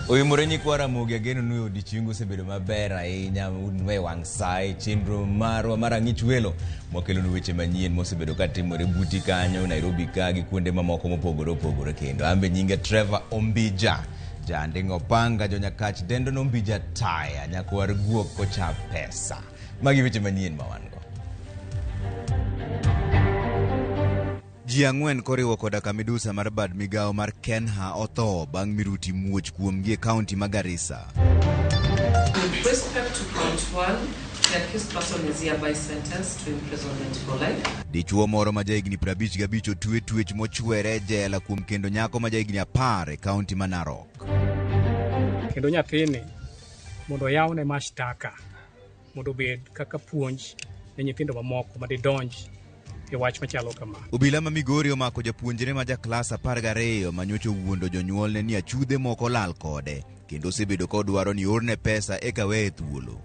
Oyimore nyikwa Ramogi ageno ni odiechiengu osebedo maber ahinya un e wang' sa e chenro marwa mar ang'ich welo mwakelonu weche manyien mosebedo katimore buti kanyo Nairobi ka gi kuonde mamoko mopogore opogore kendo an be nyinga Trevor Ombija janding' opanga jonyakach dendo nombija taya nyakwar guok kocha pesa magi weche manyien ma wan go. Ji ang'wen koriwo koda ka midusa mar bad migawo mar Kenha otho bang' miruti muoch kuomgi e kaunti ma Garissa. With respect to count one, the accused person is hereby sentenced to imprisonment for life. Dichuo moro ma jahigni 55 otwe twech mochwere e jela kuom kendo nyako ma jahigni 10 e kaunti ma Narok. Kendo nyathini mondo oyawne mashtaka mondo obed kaka puonj ne nyithindo mamoko ma didonj e wach machalo kama. Obila ma Migori omako japuonjre ma ja klas 12 ma nyocha owuondo jonyuolne ni achudhe moko olal kode kendo osebedo ka odwaro ni orne pesa eka weye thuolo.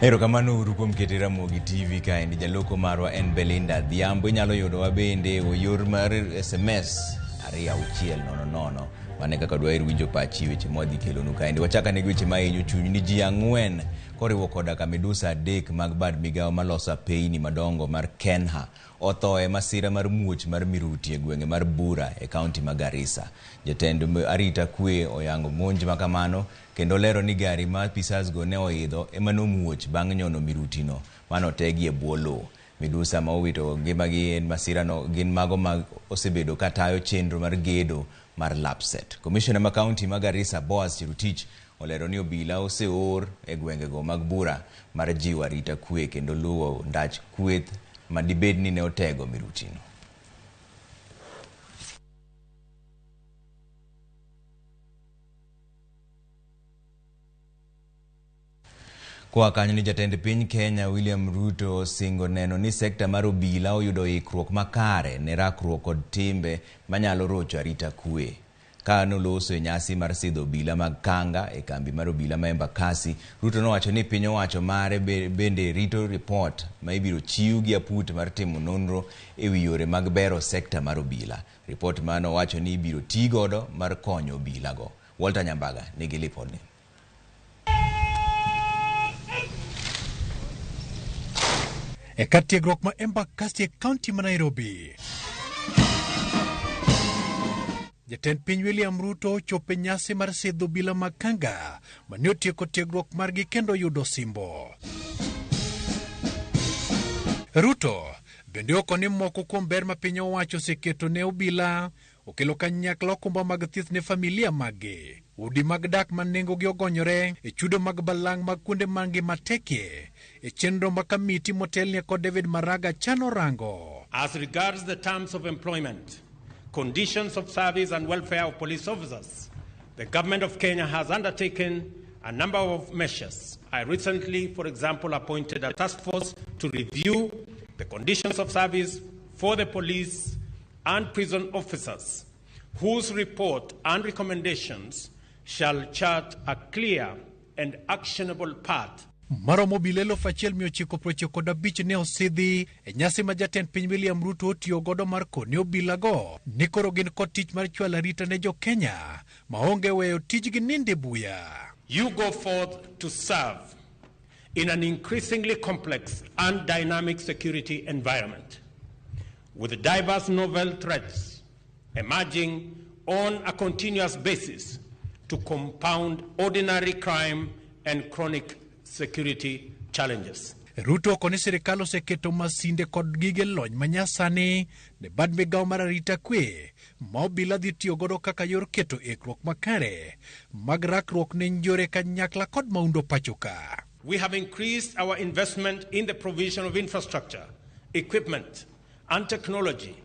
Erokamano uru kuom kete Ramogi TV kaendi jaloko marwa en Belinda Adhiambo. Inyalo yudowa bende e yor mar SMS 2600. Mano e kaka dwaher winjo pachi weche mwadhi kelonu kaendi. Wachak ane gi weche mahinyo chuny ni ji ang'wen koriwo koda ka midusa adek mag bad migawo maloso apeyni madongo mar Kenha otho e masira mar muoch mar miruti e gwenge mar Bura e kaunti ma Garissa. Jatend arita kwe oyango monj ma kamano kendo olero ni gari ma apisas go ne oidho ema nomuoch bang' nyono mirutino manotegi e bwo lowo. Midusa ma owito ngimagi e masirano gin mago ma osebedo ka tayo chenro mar gedo mar Lapsset. Komishona ma kaunti ma Garissa Boaz Cherutich olero ni obila oseor e gwengego mag Bura mar jiwo arita kwe kendo luwo ndach kweth ma dibed ni ne otego mirutino. Koa kanyo ni jatend piny Kenya William Ruto osingo neno ni sekta mar obila oyudo ikruok makare ne rakruok kod timbe manyalo rocho arita kwe. Ka noloso e nyasi mar sidho obila mag Kanga e kambi mar obila ma Embakasi, Ruto nowacho ni piny owacho mare bende rito ripot ma ibiro chiw gi aput mar timo nonro e wi yore mag bero sekta mar obila. Ripot ma nowacho ni ibiro ti godo mar konyo obilago. Walter Nyambaga nigi lipodni. E kar tiegruok ma Embakasi e kaunti ma Nairobi. Jatend piny William Ruto ochopo e nyasi mar sidho obila mag Kanga mane otieko tiegruok margi kendo yudo osimbo. Ruto bende oko ni moko kuom ber ma piny owacho oseketo ne obila okelo kanyakla okumba mag thieth ne familia maggi, udi mag dak ma nengogi ogonyore, e chudo mag balang' mag kuonde ma ngima tekie, e chenro ma kamiti motelnie kod David Maraga chano rango. As regards the terms of employment, conditions of service and welfare of police officers, the government of Kenya has undertaken a number of measures. I recently, for example, appointed a task force to review the conditions of service for the police and prison officers, whose report and recommendations shall chart a clear and actionable path. Maromo obila 1995 ne osidhi e nyasi ma jatend piny William Ruto otiyo godo mar kone obilago ni koro gin kod tich mar chwalo arita ne jo Kenya maonge weyo tijgi ninde buya. You go forth to serve in an increasingly complex and dynamic security environment, with diverse novel threats emerging on a continuous basis to compound ordinary crime and chronic security challenges. Ruto oko ni sirikal oseketo masinde kod gige lony manyasani ne bad migawo mar arita kwe ma obila dhi tiyo godo kaka yor keto ikruok makare mag rakruok ne njore kanyakla kod maundo pacho ka. We have increased our investment in the provision of infrastructure, equipment, and technology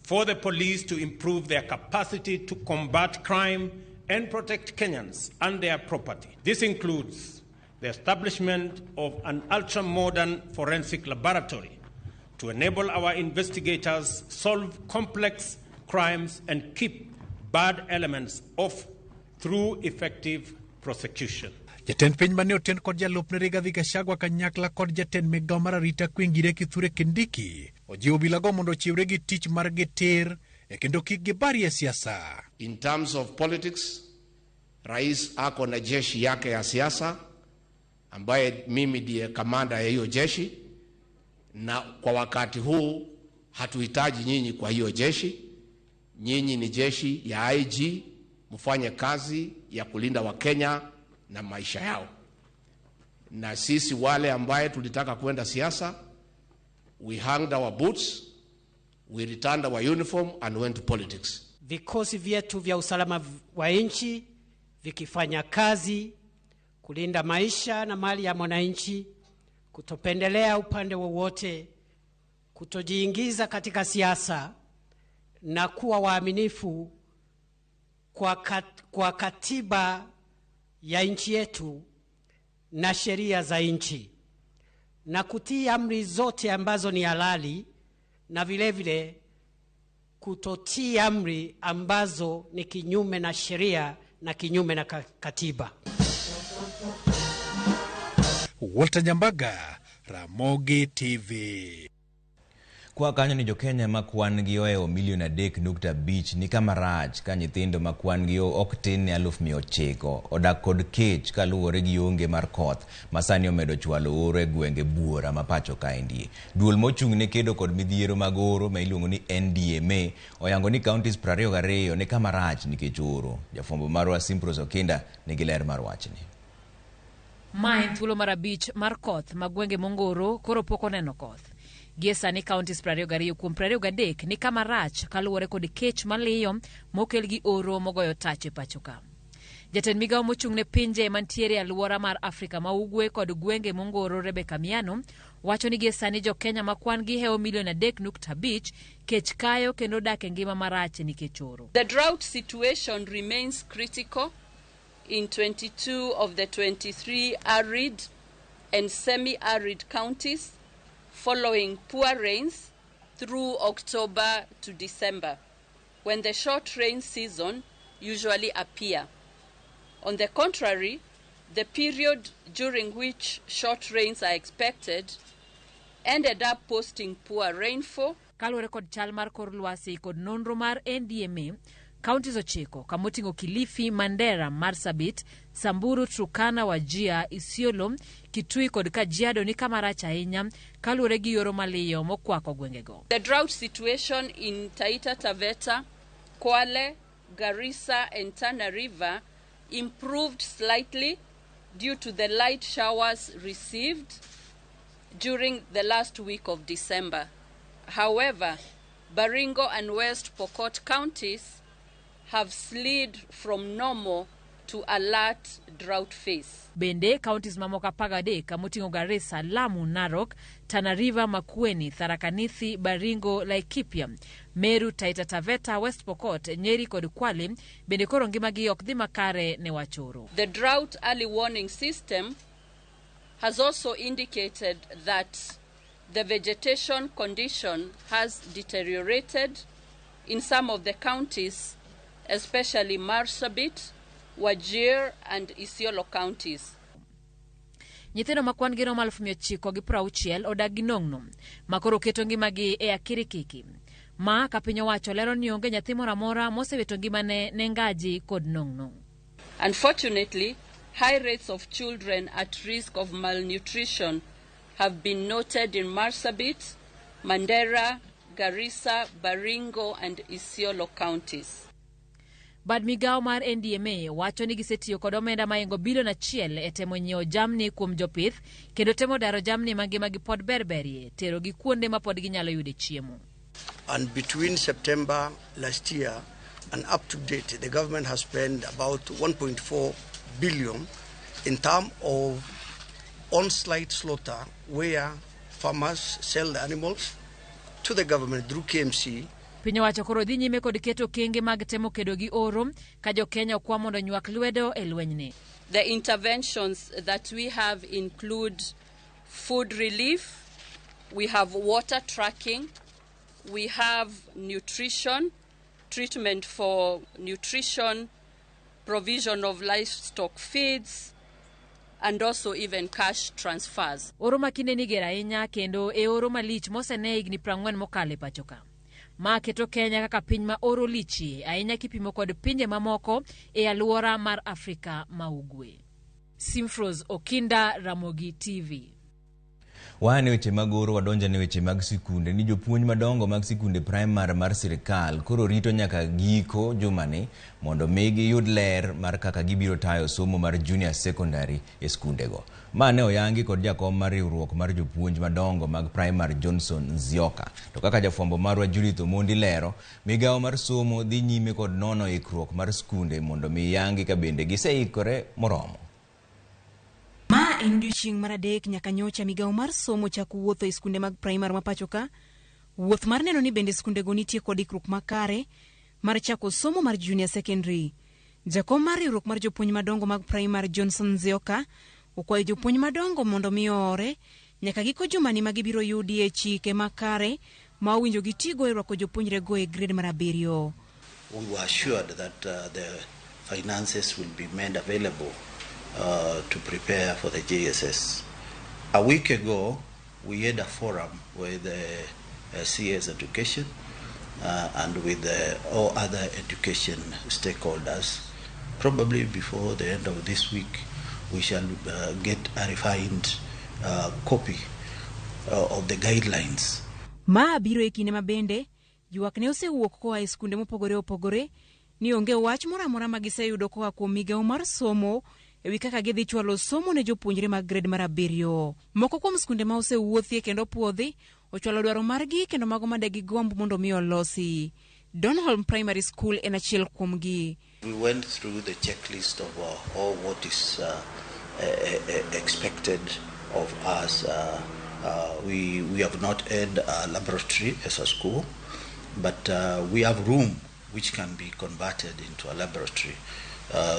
for the police to improve their capacity to combat crime and protect Kenyans and their property. This includes the establishment of an ultra-modern forensic laboratory to enable our investigators solve complex crimes and keep bad elements off through effective prosecution. Jatend piny mane oten kod jalupne Rigathi Gachagua kanyakla kod jatend migawo mar arita kwe Ngire Kithure Kindiki ojiwo obilago mondo ochiwre gi tich margi tir e kendo kik gibarie siasa. In terms of politics, rais ako na jeshi yake ya siasa ambaye mimi ndiye kamanda ya hiyo jeshi, na kwa wakati huu hatuhitaji nyinyi kwa hiyo jeshi. Nyinyi ni jeshi ya IG, mfanye kazi ya kulinda Wakenya na maisha yao. Na sisi wale ambaye tulitaka kwenda siasa, we hanged our boots, we returned our uniform and went to politics. Vikosi vyetu vya usalama wa nchi vikifanya kazi kulinda maisha na mali ya mwananchi, kutopendelea upande wowote, kutojiingiza katika siasa na kuwa waaminifu kwa katiba ya nchi yetu na sheria za nchi na kutii amri zote ambazo ni halali na vile vile kutotii amri ambazo ni kinyume na sheria na kinyume na katiba. Walter Nyambaga, Ramogi TV. Kwa kanyo ni jokenya ma kwan gi ohewo milion 3.5 ni kama rach ka nyithindo ma kwan gi ok tin ne 900,000 odak kod kech kaluwore gi onge mar koth ma sani omedo chwalo oro e gwenge buora ma pacho kaendi. Duol mochung' ne kedo kod midhiero mag oro ma iluongo ni NDMA oyango ni counties 22 ni kama rach nikech oro. Jafwambo marwa Simpros Okinda nigi ler mar wachni. Ma en thuolo mar 5 mar koth ma gwenge mongoro koro pok oneno koth. Gie sani counties 22 kuom 23 ni kama rach kaluwore kod kech maliyo mokel gi oro mogoyo tach e pacho ka. Jatend migawo mochung' ne pinje mantiere e alwora mar Afrika ma Ugwe kod gwenge mongoro Rebecca Miano wacho ni gie sani jo-Kenya ma kwan gi hewo milion 3.5 kech kayo kendo dak e ngima marach nikech oro. The drought situation remains critical in 22 of the 23 arid and semi-arid counties following poor rains through October to December, when the short rain season usually appear. On the contrary, the period during which short rains are expected ended up posting poor rainfall. Kaluwore kod chal mar kor lwasi kod nonro mar NDMA, counties 9 kamoting'o Kilifi, Mandera, Marsabit, Samburu, Turkana, Wajir, Isiolo, Kitui kod Kajiado ni kama rach ahinya kaluwore gi yoro maliyo mokwako gwengego. The drought situation in Taita Taveta, Kwale, Garissa and Tana River improved slightly due to the light showers received during the last week of December. However, Baringo and West Pokot counties have slid from normal to alert drought phase. Bende, counties mamoko 13 kamoting'o Garissa, Lamu, Narok, Tana River, Makueni, Tharaka Nithi, Baringo, Laikipia, Meru, Taita Taveta, West Pokot, Nyeri kod Kwale bende koro ngimagi ok dhi makare ne wach oro. The drought early warning system has also indicated that the vegetation condition has deteriorated in some of the counties, especially Marsabit, Wajir and Isiolo counties. Nyithindo ma kwan gi romo 960,000 odak gi nong'no ma koro keto ngimagi e akirikiki. Ma ka piny owacho lero ni onge nyathi moro amora mosewito ngimane ne ngaji kod nong'no. Unfortunately, high rates of children at risk of malnutrition have been noted in Marsabit, Mandera, Garissa, Baringo and Isiolo counties. Bad migawo mar NDMA wacho ni gisetiyo kod omenda mahingo bilion 1 e temo nyiewo jamni kuom jopith kendo temo daro jamni mangimagi pod berberie tero gi kuonde ma pod ginyalo yude chiemo. And between September last year and up to date, the government has spent about 1.4 billion in terms of on-site slaughter, where farmers sell the animals to the government through KMC. Piny owacho koro dhi nyime kod keto okenge mag temo kedo gi oro ka jo-Kenya okwa mondo nywak lwedo e lwenyni. The interventions that we have include food relief, we have water tracking, we have nutrition, treatment for nutrition, provision of livestock feeds, and also even cash transfers. Oro ma kindeni ger ahinya kendo e oro malich mosene higni 40 mokalo e pacho ka. Ma keto Kenya kaka piny ma oro lichie ahinya kipimo kod pinje mamoko e alwora mar Afrika ma Ugwe. Simfros Okinda, Ramogi TV. Waa ne weche mag oro wadonjo ne weche mag sikunde ni jopuonj madongo mag sikunde primary mar sirikal koro rito nyaka giko jumani mondo mi giyud ler mar kaka gibiro tayo somo mar junior secondary e skundego. Ma ne oyangi kod jakom mar riwruok mar jopuonj madongo mag primary Johnson Nzioka. To kaka jafwambo marwa Judith Omondi lero, migawo mar somo dhi nyime kod nono ikruok mar skunde mondo mi yangi ka bende giseikore moromo. Ma en odiochieng' mar adek nyaka nyocha migawo mar somo chak wuotho e skunde mag primar ma pacho ka. Wuoth mar neno ni bende skundego nitie kod ikruok makare mar chako somo mar junior secondary. Jakom mar riwruok mar jopuonj madongo mag primar Johnson Nzioka okwayo jopuonj madongo mondo mi oore nyaka giko jumani ma gibiro yudie chike makare ma owinjo gitigo e rwako jopuonjrego e grade mar 7. We were assured that the finances will be made available to prepare for the JSS. A week ago, we had a forum with the CS Education and with all other education stakeholders. Probably before the end of this week, we shall get a refined copy of the guidelines. Ma biro e kinde ma bende ywak ne osewuok koa e skunde mopogore opogore ni onge wach moro amora ma giseyudo koa kuom migawo mar somo e wi kaka gidhi chwalo somo ne jopuonjre mag grade mar 7. Moko kuom skunde ma osewuothie kendo puodhi ochwalo dwaro margi kendo mago ma degigomb mondo mi olosi. Donholm Primary School en achiel kuomgi. We went through the checklist of all what is expected of us. We have not had a laboratory as a school, but we have room which can be converted into a laboratory.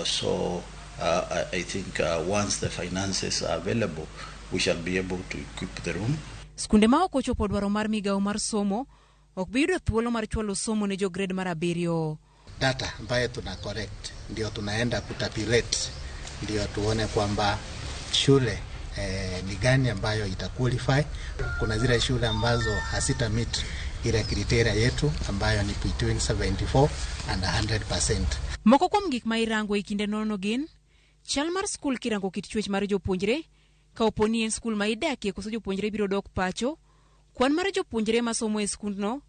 So I think once the finances are available, we shall be able to equip the room. Skunde ma ok ochopo dwaro mar migawo mar somo ok bi yudo thuolo mar chwalo somo ne jo grade mar 7. Data ambayo tuna correct ndio tunaenda kutabulate, ndio tuone kwamba shule ni gani ambayo ita qualify. Kuna zile shule ambazo hasita meet ile criteria yetu ambayo ni between 74 and 100%. Moko kuom gik ma irango e kinde nono gin chal mar skul kirango kit chwech mar jopuonjre, ka opo ni en skul ma idakie koso jopuonjre biro dok pacho, kwan mar jopuonjre masomo e skundno,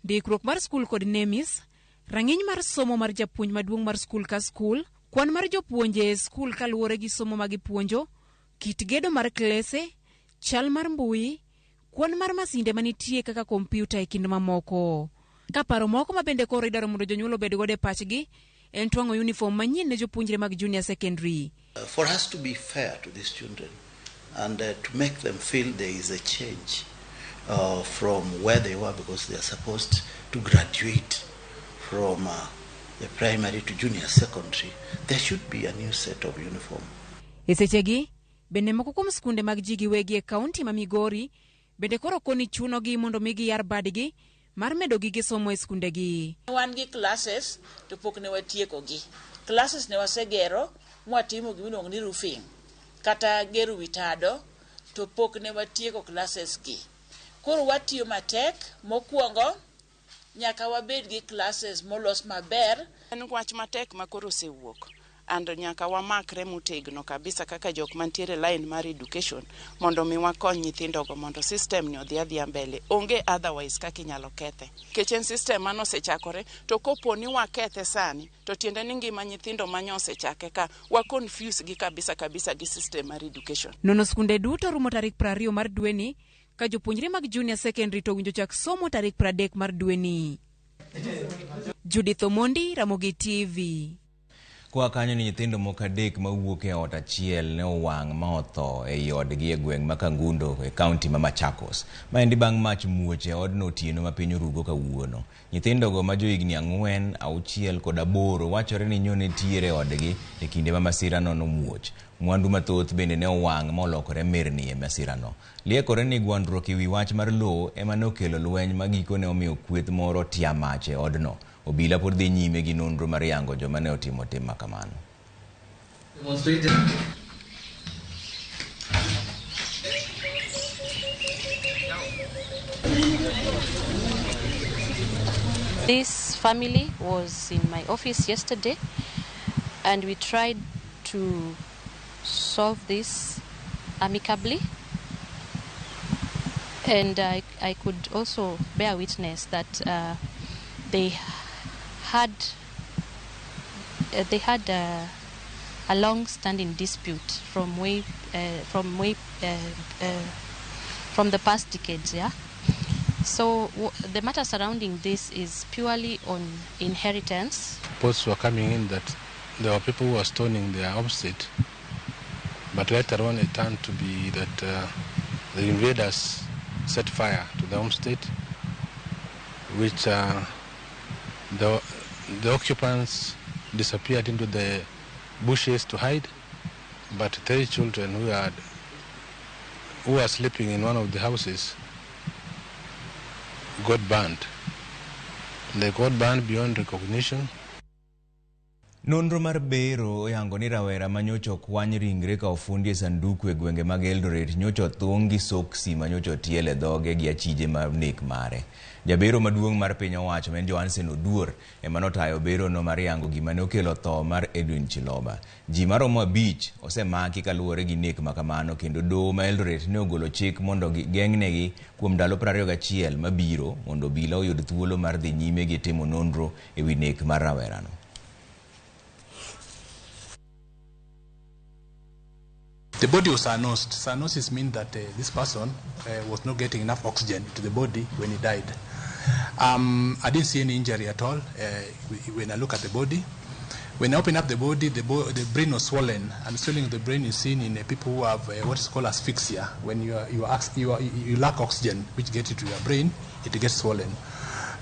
ndikruok mar skul kod NEMIS, rang'iny mar somo mar japuonj maduong' mar skul ka skul, kwan mar jopuonje e skul kaluwore gi somo ma gipuonjo, kit gedo mar klese, chal mar mbui, kwan mar masinde manitie kaka kompyuta e kind mamoko. Ka paro moko ma bende koro idwaro mondo jonyuol obed godo e pachgi en twang'o uniform manyien ne jopuonjre mag junior secondary. For us to be fair to these children and to make them feel there is a change from where they were, because they are supposed to graduate from the primary to junior secondary, there should be a new set of uniform. E sechegi, bende moko kuom skunde mag ji giwegi e kaunti ma Migori bende koro koni chunogi mondo mi giyar badgi mar medo gige somo e skundegi. Wan gi classes to pok ne watiekogi. Classes ne wasegero mwatimo gimiluongo ni roofing kata gero wi tado to pok ne watieko classes gi. Koro watiyo matek, mokwongo nyaka wabed gi classes molos maber. En wach matek ma koro osewuok and nyaka wamakre motegno kabisa kaka jok mantiere line mar education mondo mi wakony nyithindogo mondo system ni odhi adhiya mbele. Onge otherwise kaka inyalo kethe. Nikech en system mane osechakore, to kopo ni wakethe sani, to tiende ni ngima nyithindo mane osechake ka, wa confuse gi kabisa kabisa gi system mar education. Nono skunde duto rumo tarik 20 mar dweni, ka jopuonjre mag junior secondary to owinjo chak somo tarik 30 mar dweni. Judith Omondi, Ramogi TV. Koa kanyo ni nyithindo moko 3 mawuok e ot achiel ne owang' ma otho ei odgi e gweng' ma Kangundo e kaunti ma Machakos. Maendi bang' mach muoch e odno otieno ma piny orugo kawuono. Nyithindogo ma johigni 4, 6 kod 8 wachore ni nyo nitiere e odgi e kinde ma masirano nomuoch. Mwandu mathoth bende ne owang' ma olokore mirni e masirano. Liekore ni gwandruok ewi wach mar lowo ema ne okelo lweny ma gikone omiyo kweth moro tia mach e odno. Obila pod dhi nyime gi nonro mar yango joma ne otimo tim makamano. This family was in my office yesterday and we tried to solve this amicably. And I could also bear witness that they had a long-standing dispute from the past decades, yeah. So the matter surrounding this is purely on inheritance. Reports were coming in that there were people who were stoning their homestead, but later on it turned to be that the invaders set fire to the homestead, which the occupants disappeared into the bushes to hide, but 3 children who were sleeping in one of the houses got burned. They got burned beyond recognition. Nonro mar bero oyango ni rawera manyocha okwany ringre ka ofundi e sanduku e gwenge mag Eldoret nyocha othung' gi soksi manyocha otiel e dhoge gi achije mar nek mare. Jabero maduong' mar piny owacho ma en Johansen Oduor ema notayo berono mar yango gima ne okelo tho mar Edwin Chiloba. Ji maromo 5 osemaki kaluwore gi nek makamano kendo doho ma Eldoret ne ogolo chik mondo geng'negi kuom ndalo 21 mabiro mondo obila oyud thuolo mar dhi nyime gi timo nonro ewi nek mar rawerano. The body was cyanosed. Cyanosis means that this person was not getting enough oxygen to the body when he died. I didn't see any injury at all when I look at the body. When I open up the body, the brain was swollen, and swelling of the brain is seen in people who have what is called asphyxia. When you lack oxygen, which gets into your brain, it gets swollen.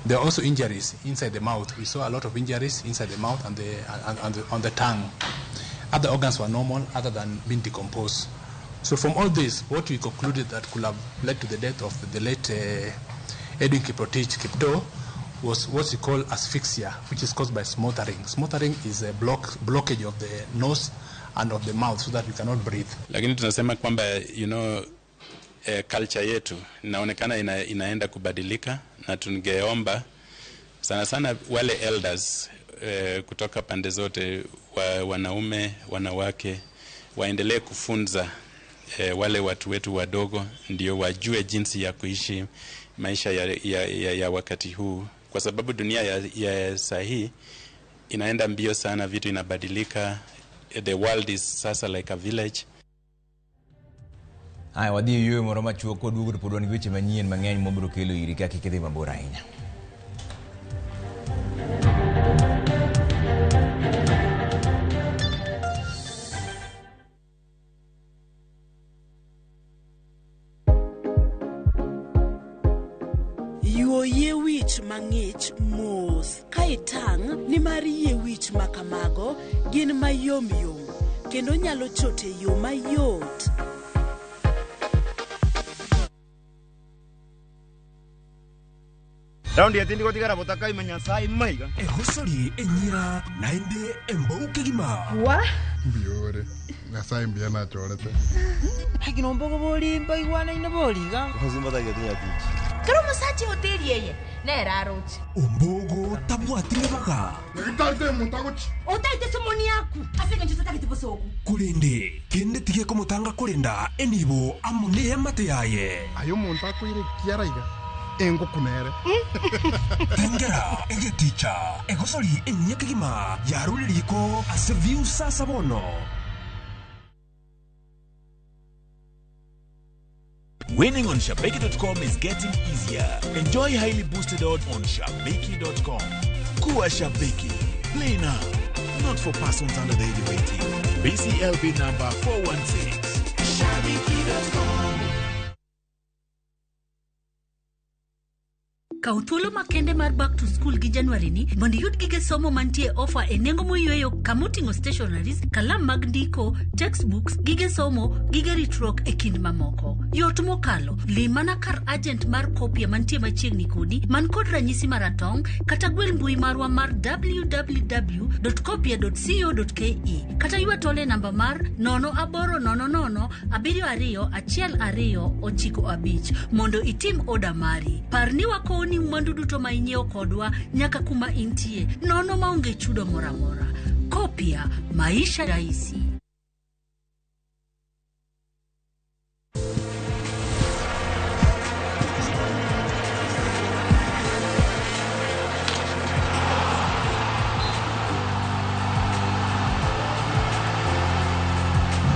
There are also injuries inside the mouth. We saw a lot of injuries inside the mouth and on the tongue. Other organs were normal other than being decomposed. So from all this, what we concluded that could have led to the death of the late Edwin Kiprotich Kiptoo was what we call asphyxia, which is caused by smothering. Smothering is a blockage of the nose and of the mouth so that you cannot breathe. Lakini tunasema kwamba culture yetu inaonekana inaenda kubadilika, na tungeomba sana sana wale elders kutoka pande zote, wanaume, wanawake, waendelee kufunza wale watu wetu wadogo ndio wajue jinsi ya kuishi maisha ya wakati huu, kwa sababu dunia ya sahi inaenda mbio sana, vitu inabadilika. The world is sasa like a village. Haya, wadhi yueyo moro machuok koduogo to pod wan gi weche manyien mang'eny mobiro kelo iri ka kik idhi mabor ahinya. Yuo yie wich mang'ich mos ka itang' nimar yie wich makamago gin mayom yom kendo nyalo chot e yo mayot. Raundi ya tindi kotigara botaka imenya sai maiga. Egosori enyira naende embouke gima. Wa? Mbiore. Nyasaye mbiya nachorete. Hagino mbogo boli mbaigwana ina boliga. Kuzimba tayo tinya tich. Kero musachi hoteli yeye. Nera rochi. Ombogo tabwatire baga. Ngitarite mutagochi. Otaite somoni yaku. Asega ncho tatagete bosoku. Kulende kende tige komutanga kulenda enibo amune amate yaye. Ayo muntu akwire kiaraiga. Engo kunere. Tengera egeticha egosori enyekigima yaruririko ase sasa bono. Winning on Shabiki.com is getting easier. Enjoy highly boosted odds on Shabiki.com. Kuwa Shabiki. Play now. Not for persons under the age of 18. BCLB number 416. Shabiki.com. Kaw thuolo makende mar back to school gi January ni mondo iyud gige somo mantie ofa e nengo moyweyo kamoting'o stationaries, kalam mag ndiko, textbooks, gige somo, gige ritruok e kind mamoko. Yot mokalo, lim mana kar agent mar Kopia mantie machiegni kodi man kod ranyisi maratong' kata gwel mbui marwa mar www.kopia.co.ke kata ywa tol e namba mar 0800 72 1295 mondo itim oda mari. Par ni wakowni mwandu duto ma inyiewo kodwa nyaka kuma intie nono maonge chudo moro amora. Kopia, maisha rahisi.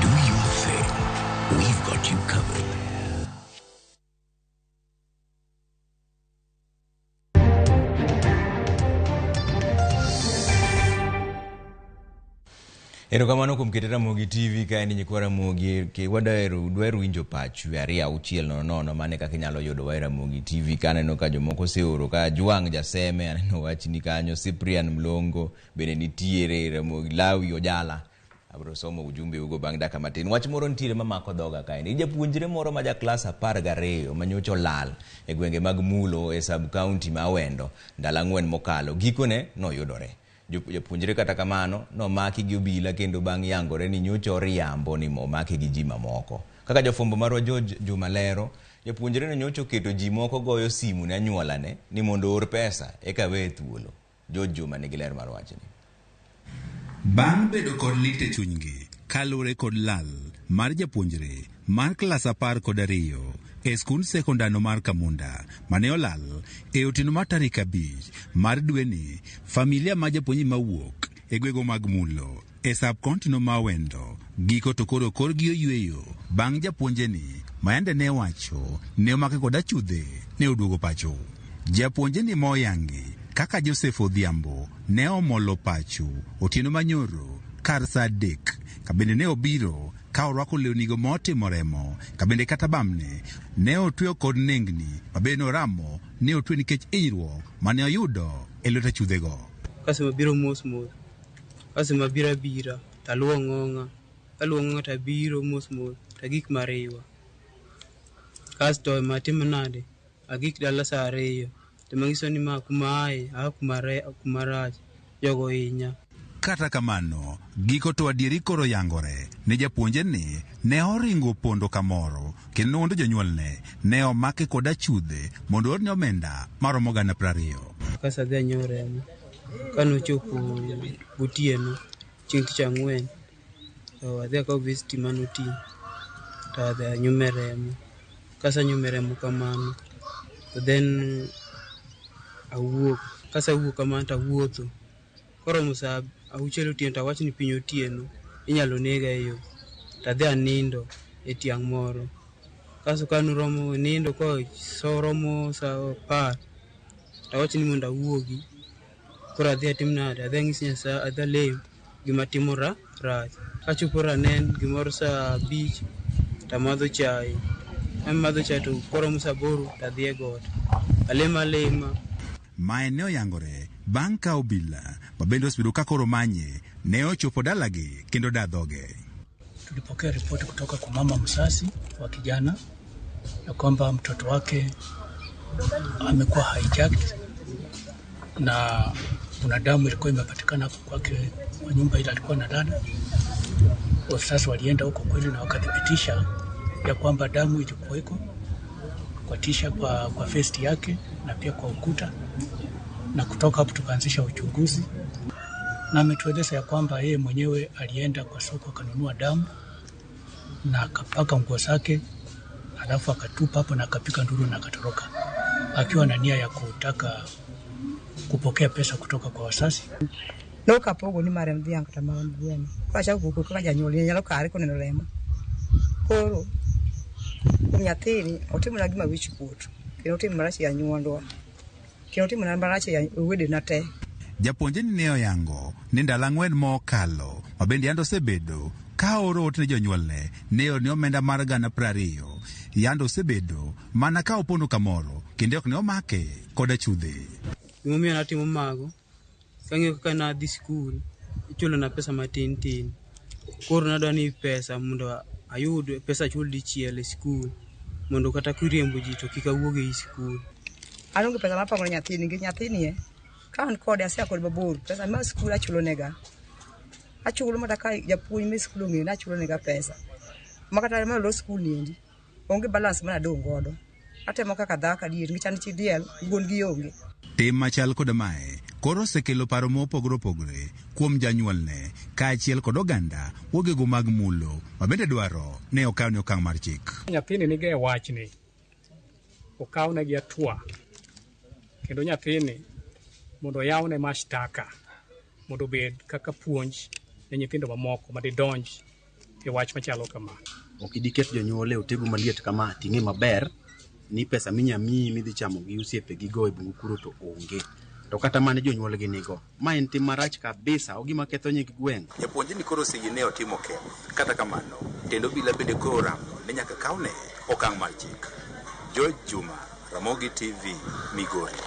Do your thing. We've got you covered. Erokamano kuom kete Ramogi TV ka en nyikwa Ramogi ke wadwaro dwaro winjo pachu 2600 mane kaka inyalo yudo wa e Ramogi TV ka aneno ka jomoko oseoro ka Jwang' Jaseme aneno wachni kanyo Cyprian Mlongo bende nitiere Ramogi Lawi Ojala abiro somo ujumbe ugo bang' dakika matin. Wach moro nitiere mamako dhoga kaendi. Japuonjre moro ma ja klas 12 manyocha olal e gwenge mag Mulo e sub county ma Awendo ndalo 4 mokalo gikone noyudore. Japuonjre kata kamano nomaki gi obila kendo bang' yangore ni nyocha oriambo ni omake gi ji mamoko. Kaka jafwambo marwa George Juma lero, japuonjre no nyocha oketo ji moko goyo simu ne anyuolane ni mondo oor pesa eka weye thuolo. George Juma nigi ler mar wachni. Bang' bedo kod lit e chunygi kaluwore kod lal mar japuonjre mar klas 12 e skund sekondano mar Kamunda mane olal e otieno mar tarik 5 mar dweni, familia ma japuonjni mawuok e gwego mag Mulo e sub-county no ma Awendo giko to koro korgi oyweyo bang' japuonjeni mayande ne wacho ne omake kod achudhe ne oduogo pacho. Japuonjeni moyangi kaka Joseph Odhiambo ne omolo pacho otieno manyoro kar saa 3 kabende ne obiro ka orwako lewnigo motimo remo kabende kata bamne ne otweyo kod nengni mabende noramo ne otwe nikech hinyruok mane oyudo e lwet achudhego. Kasto mabiro mos mos, kasto mabiro abira taluwo ng'ong'a, kaluwo ng'ong'a tabiro mos mos tagik mariwa. Kasto matimo nade, agik dala saa 2 to manyiso ni ma kuma aye, aa kuma rach, jogo hinya. Kata kamano, giko to adieri koro yangore ni japuonje ni ne oringo pondo kamoro kendo nowuondo jonyuolne ne omake kod achudhe mondo oorne omenda maromo 20,000. Kasto adhi anyiewo remo, kanochopo gotieno chieng' tich ang'wen to adhi akawo vesti manoting' to adhi anyume remo. Kasenyume remo kamano to then awuok, kasewuok kamano to awuotho. Koromo saa 6 otieno to awach ni piny otieno inyalo nega e yo to adhi anindo e tiang' moro. Kasto kanoromo nindo koromo saa 10 to awach ni mondo awuogi. Koro adhi atim nade, adhi anyis Nyasaye, adhi alem gima timo rach. Kachopo ranen gimoro saa 5 tamadho chai. Amadho chai to koromo saa 8 to adhi e got. Alemo alema. Mae ne oyangore bang' ka obila mabende osebedo ka koro manye ne ochopo dalagi kendo da dhoge. Tulipokea ripoti kutoka kwa mama mzazi wa kijana ya kwamba mtoto wake amekuwa hijacked na kuna damu ilikuwa imepatikana hapo kwake kwa nyumba ile alikuwa analala. Wazazi walienda huko kweli na wakathibitisha ya kwamba damu ilikuweko kwa tisha, kwa vesti yake na pia kwa ukuta, na kutoka hapo tukaanzisha uchunguzi, na ametueleza ya kwamba yeye mwenyewe alienda kwa soko akanunua damu na akapaka nguo zake, alafu akatupa hapo na akapika nduru na akatoroka akiwa na nia ya kutaka kupokea pesa kutoka kwa wazazi. Nokapogo ni marem dhiang' kata mar gweno. Koro achako wuok kaka janyuol nyalo kare koneno remo. Koro kuom nyathini otimona gima wich kuot kendo otimo marach e anyuondwa kendo otimona marach e wedena te. Japuonjni ne oyango ni ndalo 4 mokalo mabende yande osebedo ka oro ote ne jonyuolne ne orne omenda mar 20,000. yando osebedo mana ka opondo kamoro kendo ok ne omake koda chudhe. Gimomiyo natimo mago, kang'iyo kaka nadhi skul, ichulona pesa matin tin. Koro nadwa ni pesa mondo ayud pesa achul dichiel e skul, mondo kata kiriembo ji to kik awuog ei skul. An onge pesa mapango ne nyathini nikech nyathini e ka an kode asea kode mabor pesa mar skul achulo nega. Achulo mata ka japuonj me skul ong'eyo ni achulo nega pesa. Ma kata mana lor skul ni endi onge balance mana adong' godo. Atemo kaka dhako adier nikech an chi diel wuon gi onge. Tim machal kod mae koro osekelo paro mopogore opogore kuom janyuolne kaachiel kod oganda wogego mag mulo ma bende dwaro ne okawne okang' mar chik. Nyathini nige wachni okawne gi hatua kendo nyathini mondo oyawne mashtaka mondo obed kaka puonj ne nyithindo mamoko madidonj e wach machalo kama. Ok idiket jonyuol e otegu maliet kama ting'e maber ni pesa minya miyi midhi chamo gi osiepegigo e bungu kuro to onge. To kata mane jonyuol gi nigo. Ma en tim marach kabisa, ogima ketho nying gweng'. Japuonjni ni koro oseyie ne otimo ketho. Kata kamano, tend obila bende koro oramo ni nyaka kawne okang' mar chik. George Juma, Ramogi TV, Migori.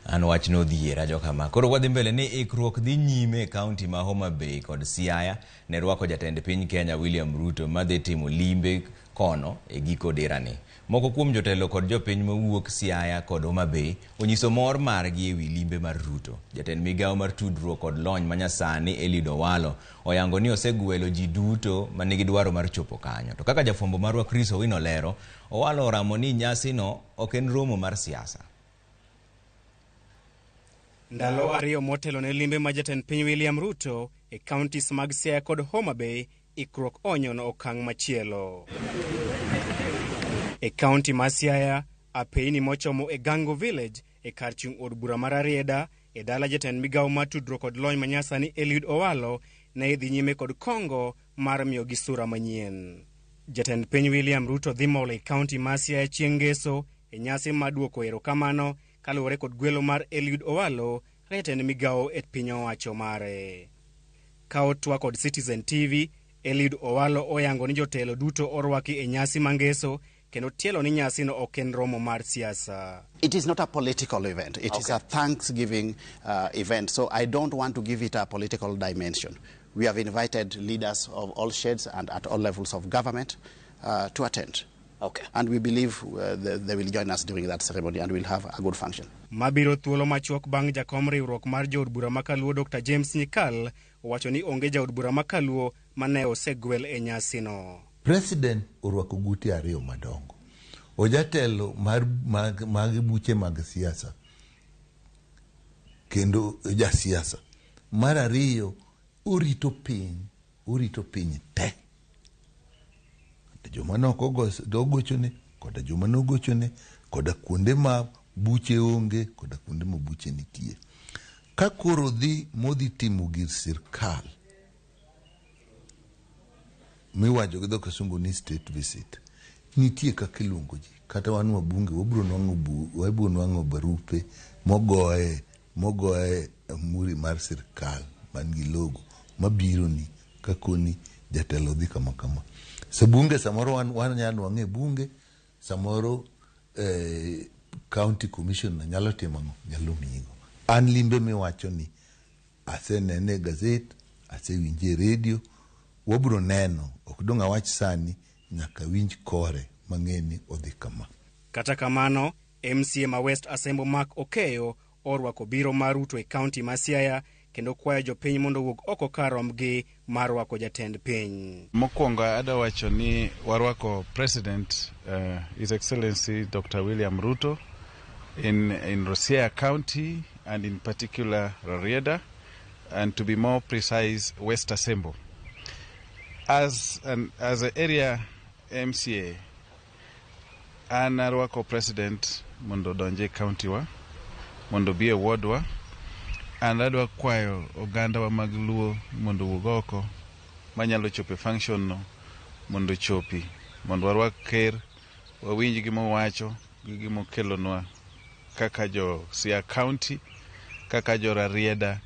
An wach nodhiera jokama. Koro wadhi mbele ni ikruok dhi nyime e kaunti ma Homa Bay kod Siaya ne rwako jatend piny Kenya William Ruto madhi timo limbe kono e giko dirani. Moko kuom jotelo kod jopiny mawuok Siaya kod Homa Bay onyiso mor margi ewi limbe mar Ruto. Jatend migawo mar tudruok kod lony manyasani Eliud Owalo oyango ni osegwelo ji duto manigi dwaro mar chopo kanyo. To kaka jafwambo marwa Chris Owino lero, Owalo oramo ni nyasino ok en romo mar siasa. Ndalo ariyo motelo ne limbe ma jatend piny William Ruto e counties mag Siaya kod Homa Bay, ikruok onyono okang' machielo. E county ma Siaya, apeini mochomo e Gango Village e kar chung' od bura mar Rarieda e dala jatend migawo mar tudruok kod lony manyasani Eliud Owalo ne idhi nyime kod kongo mar miyogi sura manyien. Jatend piny William Ruto dhi molo e county ma Siaya chieng' ngeso e nyasi mar duoko erokamano kaluwore kod gwelo mar Eliud Owalo kaka jatend migawo e piny owacho mare. Ka otwa kod Citizen TV, Eliud Owalo oyango ni jotelo duto orwaki e nyasi mangeso kendo tielo ni nyasino ok en romo mar siasa. It is not a political event. It is a Thanksgiving event. So I don't want to give it a political dimension. We have invited leaders of all shades and at all levels of government to attend. And we believe they will join us during that ceremony and we'll have a good function. Mabiro thuolo machuok bang' jakom riwruok mar jood bura ma Kaluo Dr. James Nyikal owacho ni onge jaod bura ma Kaluo mane osegwel e nyasino. President orwako gute ariyo madongo. Ojatelo mar mag buche mag siasa kendo jasiasa. Mar ariyo orito piny te. Joma ne ok ogochone, koda joma nogochone, koda kuonde ma buche onge, koda kuonde ma buche nitie. Ka koro dhi modhi timo gir sirkal miwacho gi dho kisungu ni state visit, nitie kaka iluongo ji. Kata wan wabunge wabiro nwang'o barupe mogoye muri mar sirkal man gi logo mabiro ni kakoni jatelo dhi kama kama. Sabunge samoro wan nyalo nwang'e e bunge, samoro county commission nyalo timo ang'o? Nyalo miyigo. An limbe miwacho ni asenene e gazet, asewinje e redio, wabiro neno, ok dong' awach sani, nyaka winj kore mang'e ni odhi kama. Kata kamano, MCA ma West Asembo Mark Okeyo orwako biro mar Ruto e county ma Siaya kendo kwayo jopiny mondo owuog oko kar rombgi mar rwako jatend piny. Mokwongo adwa wacho ni warwako President His Excellency Dr. William Ruto in Siaya County and in particular Rarieda, and to be more precise, West Asembo. As an area MCA, an arwako President mondo odonje county wa, mondo obi e ward wa, and adwa kwayo oganda wa mag Luo mondo owuog oko manyalo chopo e function no mondo ochopi, mondo warwak ker, wawinj gima owacho gi gima okelonwa kaka jo Siaya County, kaka jo Rarieda,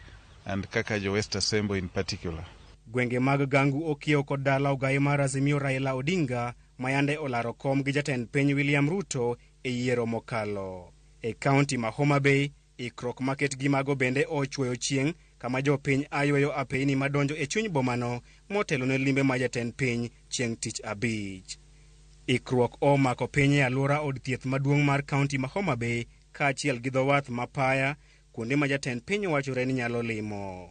and kaka jo West Asembo in particular. Gwenge mag Gangu okiewo kod dala ogai mar Azimio Raila Odinga ma yande olaro kom gi jatend piny William Ruto e yiero mokalo. E kaunti ma Homa Bay, ikruok maket gi mago bende ochwoyo chieng' kama jopiny ayweyo apeyni madonjo e chuny bomano motelo ne limbe ma jatend piny chieng' tich abich. Ikruok omako piny e alwora od thieth maduong' mar kaunti ma Homa Bay kaachiel gi dho wath ma Paya, kuonde ma jatend piny wachore ni nyalo limo.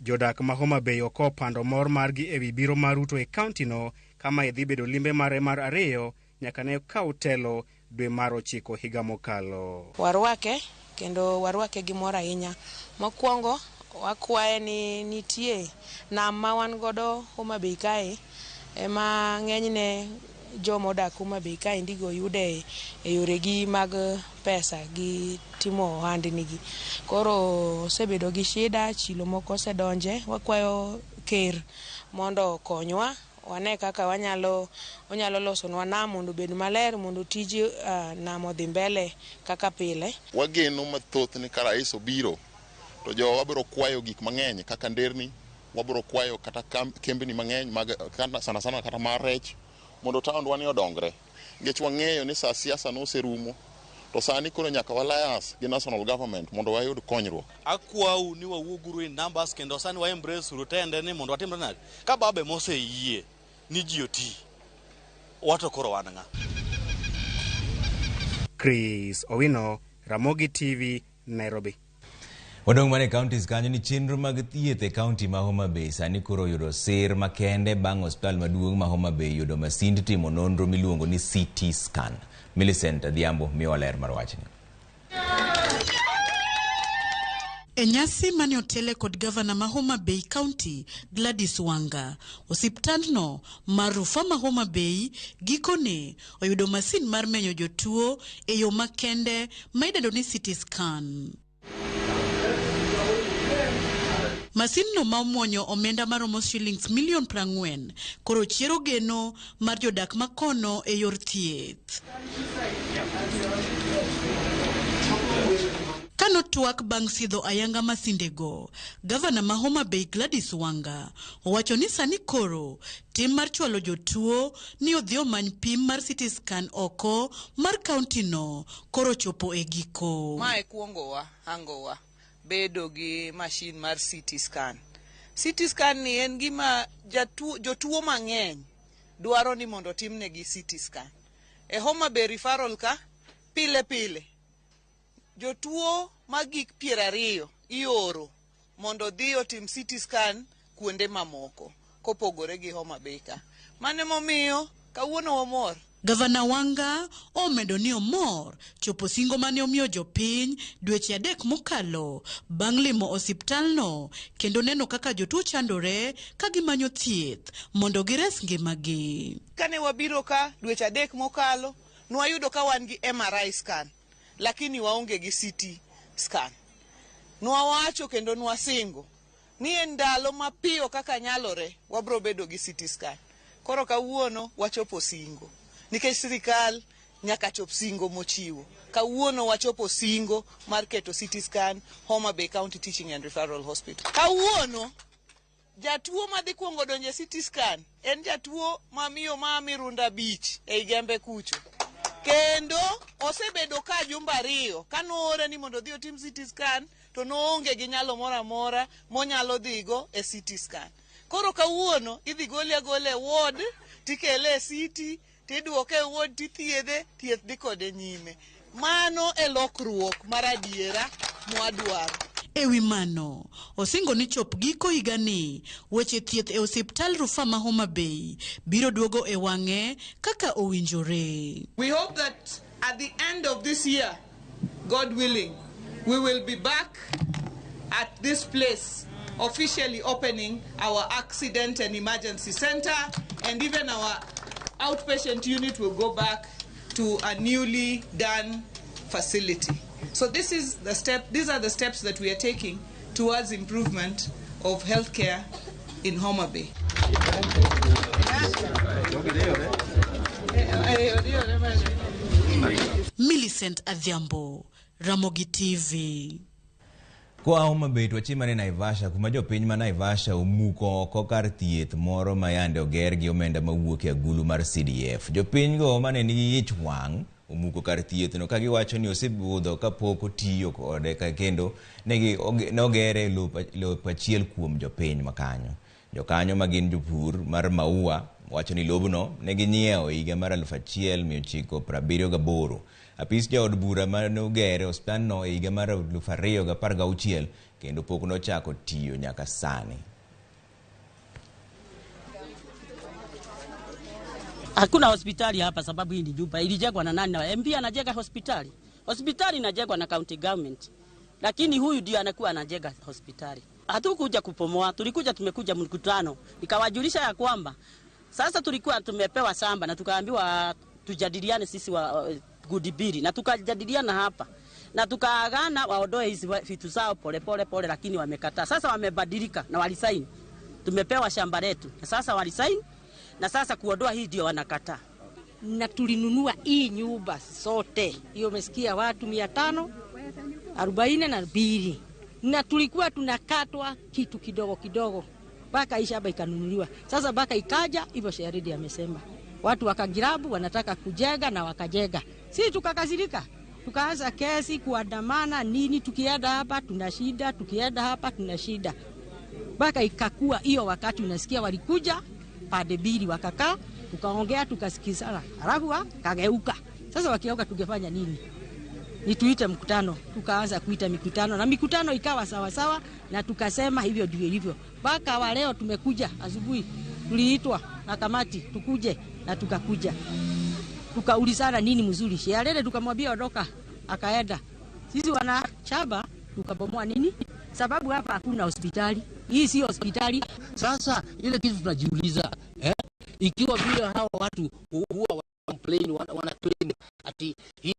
Jodak ma Homa Bay ok opando mor margi ewi biro mar Ruto e kauntino kama idhi bedo limbe mare mar ariyo nyaka ne kaw telo dwe mar 9 higa mokalo. Warwake kendo warwake gi mor ahinya. Mokwongo wakwaye ni nitie nam ma wan godo Homa Bay kae ema ng'enyne joma odak Homa Bay kae ndigo yude e yoregi mag pesa gi timo ohandnigi. Koro osebedo gi shida, chilo moko osedonje. Wakwayo ker mondo okonywa wane kaka onyalo losonwa nam mondo obed maler mondo tij nam odhi mbele kaka pile. Wageno mathoth ni ka rais obiro to jowa biro kwayo gik mang'eny kaka nderni, wabiro kwayo kata kembni mang'eny mag sana sana kata mar rech mondo taondwa ni odongre. Nikech wang'eyo ni sa siasa noserumo to sani koro nyaka wa alliance gi national government mondo wayud konyruok. Akwau ni wawuoguru in numbers kendo sani wa embrace uru tende ni mondo watimre nade ka babe moseyie ni ji oti wato koro wan ng'a. Chris Owino, Ramogi TV, Nairobi. Wadong' mana e counties kanyo ni chenro mag thieth e kaunti ma Homa Bay sani koro oyudo sir makende bang' osiptal maduong' ma Homa Bay yudo masind timo nonro miluongo ni CT scan. Millicent Adhiambo miyowa ler mar wachni. E nyasi mane otele kod gavana ma Homa Bay County Gladys Wanga, osiptandno mar rufaa ma Homa Bay gikone oyudo masin mar menyo jotuo e yo makende ma idendo ni CT scan. Masinno ma omuonyo omenda maromo shillings milion 40 koro chiero geno mar jodak makono e yor thieth. Kanotwak bang' sidho ayanga masindego, gavana ma Homa Bay Gladys Wanga owacho ni sani koro tim mar chwalo jotuo ni odhi omany pim mar CT scan oko mar kaunti no koro chopo e giko. Mae kuongowa, hangowa bedo gi machine mar CT scan. CT scan ni en gima jotuo mang'eny dwaro ni mondo otimnegi CT scan. E Homa Bay referral ka, pile pile, jotuo magik 20 ioro mondo odhi otim CT scan kuonde mamoko kopogore gi Homa Bay ka. Mano emomiyo kawuono wamor. Gavana Wanga omedo ni omor chopo singo mane omiyo jopiny dweche 3 mokalo bang' limo osiptalno kendo neno kaka jotuo chandore ka gimanyo thieth mondo gires ngimagi. Kane wabiro ka dweche 3 mokalo, nwayudo ka wan gi MRI scan, lakini waonge gi CT scan. Nwawacho kendo nwasingo ni e ndalo mapiyo kaka nyalore wabro bedo gi CT scan. Koro kawuono wachopo singo. Nikech sirikal nyaka chop singo mochiwo. Kawuono wachopo singo mar keto CT scan Homa Bay County Teaching and Referral Hospital. Kawuono jatuo madhi kuongo donjo e CT scan en jatuo mamiyo ma Mirunda Beach ei Gembe kucho. Kendo osebedo ka jumbe 2 kanoore ni mondo odhi otim CT scan to noonge gi nyalo moro amora monyalo dhigo e CT scan. Koro kawuono idhi gole agola e ward tikele e CT tidwoke e ward tithiedhe, thieth dhi kode nyime. Mano e lokruok mar adiera mwadwaro. E wi mano, osingo ni chop giko higani, weche thieth e osiptal rufaa ma Homa Bay biro duogo e wang'e kaka owinjore. We hope that at the end of this year, God willing, we will be back at this place officially opening our accident and emergency center, and even our outpatient unit will go back to a newly done facility. So this is the step, these are the steps that we are taking towards improvement of healthcare in Homa Bay. Millicent Adhiambo, Ramogi TV. Koa Homa Bay to wachim mana Naivasha kuma jopiny ma Naivasha omuko oko kar thieth moro ma yande oger gi omenda mawuok e agulu mar CDF. Jopiny go mane nigi ich wang' omuko kar thieth no ka giwacho ni osebudho kapok otiyo kode kendo ne ogere e lop achiel kuom jopiny makanyo. Jokanyo ma gin jopur mar Maua wacho ni lobno ne ginyiewo e higa mar 1978. Apis jaod bura mane ogere osiptandno e higa mar 2016 kendo pok nochako tiyo nyaka sani. Hakuna hospitali hapa sababu hii ni nyumba ilijengwa na nani? Na MP anajenga hospitali. Hospitali inajengwa na county government. Lakini huyu ndio anakuwa anajenga hospitali. Hatukuja kupomoa, tulikuja tumekuja mkutano. Nikawajulisha ya kwamba sasa tulikuwa tumepewa shamba na tukaambiwa tujadiliane sisi wa Gudibiri na tukajadiliana hapa. Na tukaagana waondoe hizi vitu zao pole pole pole, lakini wamekataa. Sasa wamebadilika na walisaini. Tumepewa shamba letu. Na sasa walisaini na sasa kuondoa hii ndio wanakataa. Na tulinunua hii nyumba sote. Hiyo umesikia watu 542. Na tulikuwa tunakatwa kitu kidogo kidogo mpaka hii shamba ikanunuliwa. Sasa mpaka ikaja hivyo Sheridi amesema. Watu wakagirabu wanataka kujenga na wakajenga. Sisi tukakasirika. Tukaanza kesi kuandamana nini, tukienda hapa tuna shida, tukienda hapa tuna shida. Mpaka ikakua hiyo wakati unasikia walikuja pande mbili wakakaa, tukaongea tukasikizana. Alafu wakageuka. Sasa wakigeuka tungefanya nini? Ni tuite mkutano. Tukaanza kuita mikutano na mikutano ikawa sawa sawa na tukasema hivyo ndivyo ilivyo. Mpaka wa leo tumekuja asubuhi, tuliitwa na kamati tukuje na tukakuja. Tukaulizana nini mzuri. Shialele tukamwambia ondoka, akaenda. Sisi wanachaba tukabomoa nini? Sababu hapa hakuna hospitali. Hii si hospitali. Sasa ile kitu tunajiuliza, ikiwa vile hao watu huwa complain, wana claim ati hii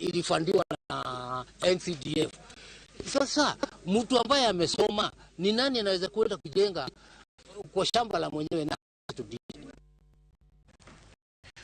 ilifandiwa na NCDF. Sasa mtu ambaye amesoma ni nani anaweza kwenda kujenga kwa shamba la mwenyewe na tudi?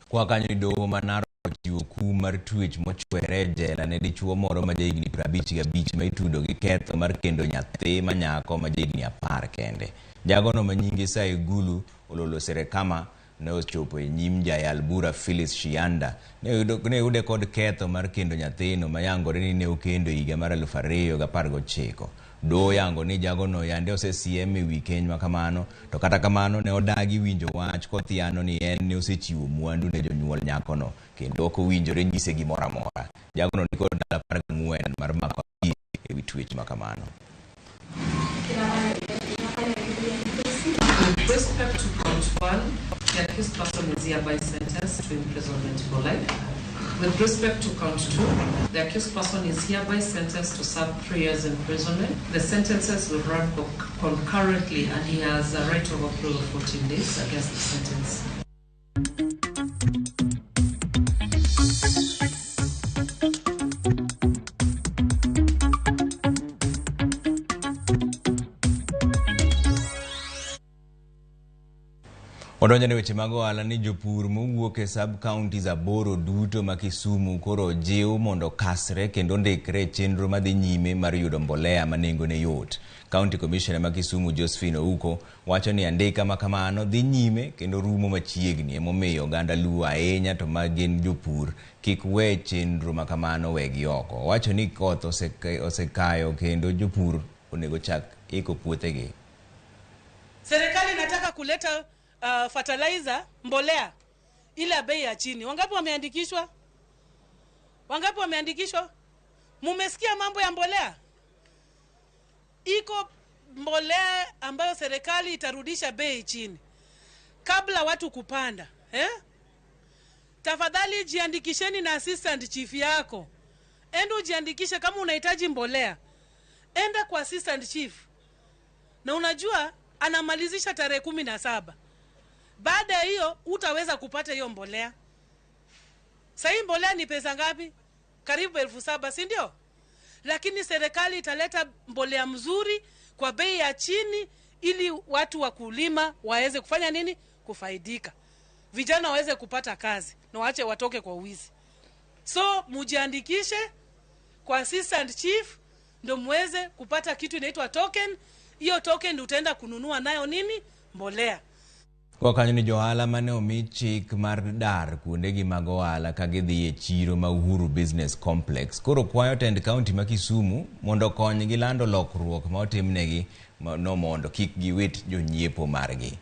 Kwa kanyo doho ma Narok ochiwo kum mar twech mochwere e jela ne dichuo moro ma jahigni 55 ma itudo gi ketho mar kendo nyathi ma nyako ma jahigni 10 kende. Jagono ma nyinge Saigulu Ololo Serekama ne ochopo e nyim jayal bura Phyllis Shianda. Ne yude kod ketho mar kendo nyathino ma yangore ni ne okendo higa mar 2019. Doho yango ni jagono yande osesiem e wi keny makamano, to kata kamano ne odagi winjo wach kothiano ni en ne osechiwo mwandu ne jonyuol nyakono kendo ok owinjore nyise gimoro amora. Jagono nikod ndalo 14 mar mako apis e wi twech makamano. With respect to count 1, the accused person is hereby sentenced to imprisonment for life. With respect to count 2, the accused person is hereby sentenced to serve 3 years imprisonment. The sentences will run concurrently and he has a right of appeal of 14 days against the sentence. Odonjo ne weche mag ohala ni jopur mowuok e sub-counties 8 duto ma Kisumu koro ojiw mondo kasre kendo ndikre e chenro madhi nyime mar yudo mbolea ma nengone yot. County Commissioner ma Kisumu Josephine Ouko wacho ni andika ma kamano dhi nyime kendo rumo machiegni, emomiyo oganda Luo ahinya to ma gin jopur kik we chenro ma kamano wegi oko. Owacho ni koth osekayo kendo jopur onego chak iko puothegi. Serikali inataka kuleta fertilizer, mbolea ile ya bei ya chini. Wangapi wameandikishwa? Wangapi wameandikishwa? Mumesikia mambo ya mbolea? Iko mbolea ambayo serikali itarudisha bei chini kabla watu kupanda, Tafadhali jiandikisheni na assistant chief yako. Enda ujiandikishe kama unahitaji mbolea. Enda kwa assistant chief. Na unajua anamalizisha tarehe 17. Baada ya hiyo utaweza kupata hiyo mbolea. Sasa hii mbolea ni pesa ngapi? Karibu 7,000, si ndio? Lakini serikali italeta mbolea mzuri kwa bei ya chini ili watu wa kulima waweze kufanya nini? Kufaidika. Vijana waweze kupata kazi na waache watoke kwa wizi. So mujiandikishe kwa assistant chief ndio muweze kupata kitu inaitwa token. Hiyo token ndio utaenda kununua nayo nini? Mbolea. Kwa kanyo ni johala mane omi chik mar dar kuondegi mag ohala ka gidhi e chiro ma Uhuru Business Complex. Koro kwayo tend kaunti ma Kisumu mondo okonygi lando lokruok ma otimnegi no mondo kik giwit jonyiepo margi.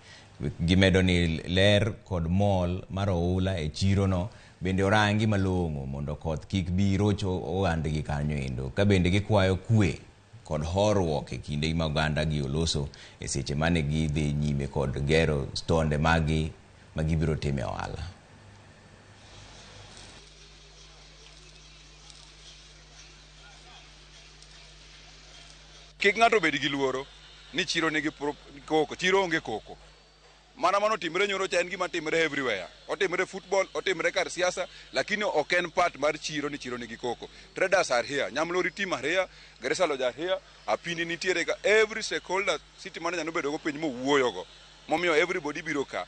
Gimedo ni ler kod mol mar oula e chirono bende orangi malong'o mondo koth kik bi rocho ogandgi kanyo endo. Ka bende gikwayo kwe kod horuok e kinde ma oganda gi oloso e seche mane gidhi nyime kod gero stonde magi ma gibiro time ohala. Kik ng'ato bed gi luoro ni chiro nigi koko, chiro onge koko. Mana mano timre nyoro cha en gima timre everywhere. Otimre football, otimre kar siasa, lakini ok en part mar chiro ni chiro nigi koko. Traders are here, Nyamlori team are here, Garissa Lodge are here, Apini nitiere ka. Every stakeholder, city manager nobedo go piny mowuoyogo. Momiyo everybody biro ka.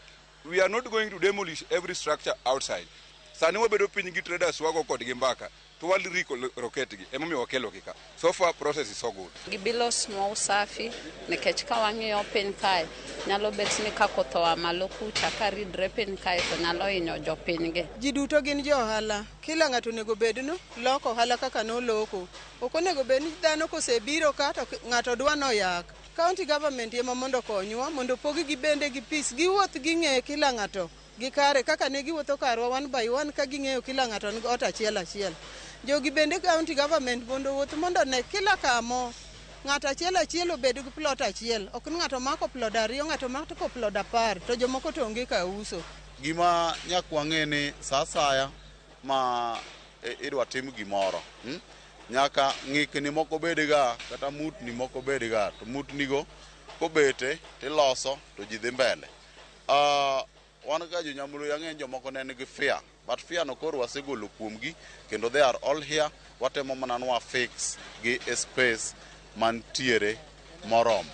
We are not going to demolish every structure outside. Sani wabedo piny gi traders wago kodgi mbaka. To waliroko gi, emomiyo wakelo gi ka. So far process is so good. Gibilosnwa usafi nikech ka wang'iyo piny kae nyalo bet ni ka koth oa malo kucha ka ridre piny kae to nyalo hinyo jopiny gi. Ji duto gin jo ohala. Kila ng'ato onego bed no loko ohala kaka noloko. Ok onego bed ni dhano kosebiro ka to ng'ato dwa noyak. County government ema mondo okonywa mondo opog gi bende gi peace. Giwuoth ging'e kila ng'ato gi kare kaka ne giwuotho karwa one by one ka ging'eyo kila ng'ato ni ot achiel achiel. Jogi bende county government mondo owuoth mondo ne kila kamo ng'ato achiel achiel obed gi plot achiel. Ok ni ng'ato mako plot 2, ng'ato mako plot 10 to jomoko to onge ka uso. Gima nyaka wang'e ni sa asaya ma idwa tim gimoro, nyaka ng'ikni moko bedga kata mutni moko bedga, to mutnigo kobete tiloso to ji dhi mbele. Wan ka jo Nyamulori ang'e jomoko ne nigi fear, but fear no koro wasegolo kuomgi kendo they are all here. Watemo mana nwa fix gi e space mantiere moromo.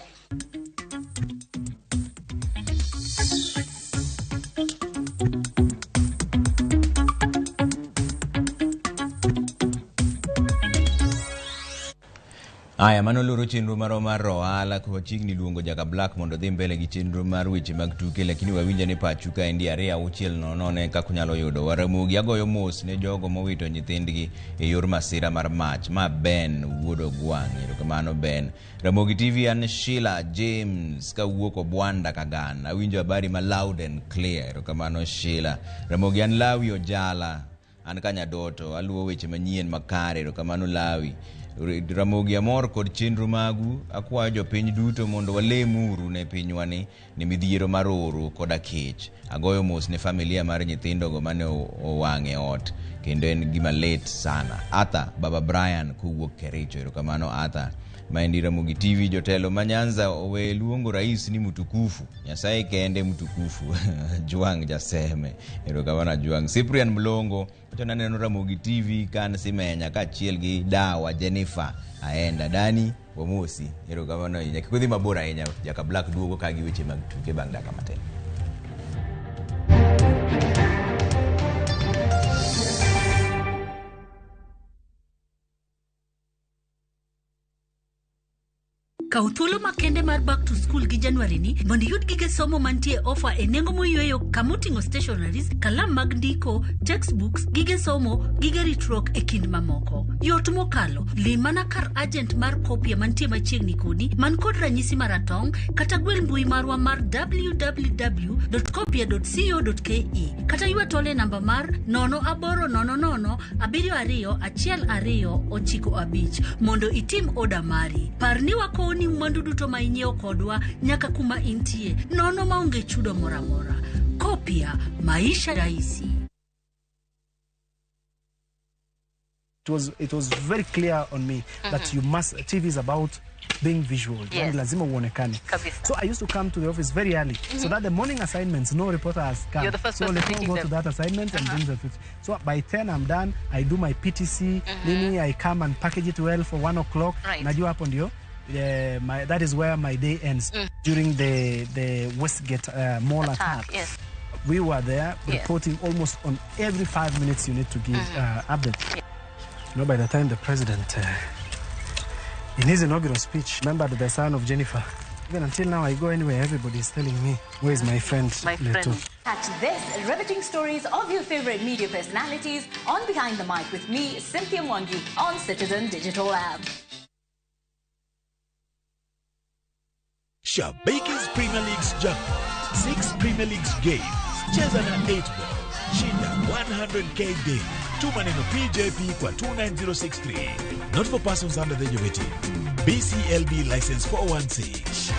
Aya, mano loro chenro marwa mar ohala ka wachiegni luongo Jaka Black mondo dhi mbele gi chenro mar weche mag tuke, lakini wawinja ni pachu ka endi 2 6 0 e kaka unyalo yudo Ramogi. Agoyo mos ne jogo mowito nyithindgi e yor masira mar mach ma Ben wuod Ogwang'. Erokamano Ben. Ramogi TV, an Sheila James kawuok Obwanda Kagan. Awinjo habari ma loud and clear. Erokamano Sheila. Ramogi, an Lawi Ojala. An Kanyadoto, aluwo weche manyien makare. Erokamano Lawi. Ramogi amor kod chenro magu. Akwayo jopiny duto mondo walemuru ne pinywani ni midhiero mar oro koda kech. Agoyo mos ne familia mar nyithindogo mane owang' e ot kendo en gima lit sana. Arthur Baba Brian kowuok Kericho. Erokamano Arthur. Maendi Ramogi TV. Jotelo ma Nyanza owe luongo rais ni mtukufu. Nyasaye kende mtukufu. Juang Jaseme. Erokamano Juang. Cyprian Mlongo wacho naneno Ramogi TV kan Simenya kaachiel gi dawa Jennifer Aenda. Dani wamosi. Erokamano ahinya. Kik udhi mabor ahinya. Jaka Black duogo ka gi weche mag tuke bang' dakika matin. Kaw thuolo makende mar back to school gi January ni mondo iyud gige somo mantie ofa e nengo moyweyo kamoting'o stationaries, kalam mag ndiko, textbooks, gige somo, gige ritruok e kind mamoko. Yot mokalo, lim mana kar agent mar Kopia mantie machiegni kodi man kod ranyisi maratong' kata gwel mbui marwa mar www.kopia.co.ke kata ywa tol e namba mar 0800 72 12 95 mondo itim oda mari. Par ni wakowni mwandu duto ma inyiewo kodwa nyaka kuma intie nono maonge chudo moro amora. Kopia, maisha rahisi. It was very clear on me that you must, TV is about being visual. Yani lazima uonekane. Kabisa. So I used to come to the office very early so that the morning assignments, no reporter has come. You're the first So person let me picking go them. To that assignment and bring the So by 10 I'm done. I do my PTC. Nini, I come and package it well for 1 o'clock. Najua hapo ndio that is where my day ends. During the Westgate Mall attack, Attack, yes. we were there reporting almost on every 5 minutes you need to give update. By the time the president In his inaugural speech, remembered the son of Jennifer. Even until now, I go anywhere, everybody is telling me, where is my friend, My Letoo? friend. Catch this riveting stories of your favorite media personalities on Behind the Mic with me, Cynthia Mwangi, on Citizen Digital App. Shabiki's Premier League's jackpot. 6 Premier Leagues games. Cheza na 8 ball. Shinda 100K daily. Tuma neno PJP kwa 29063. Not for persons under the age of 18. BCLB license 416.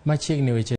Machiegni weche.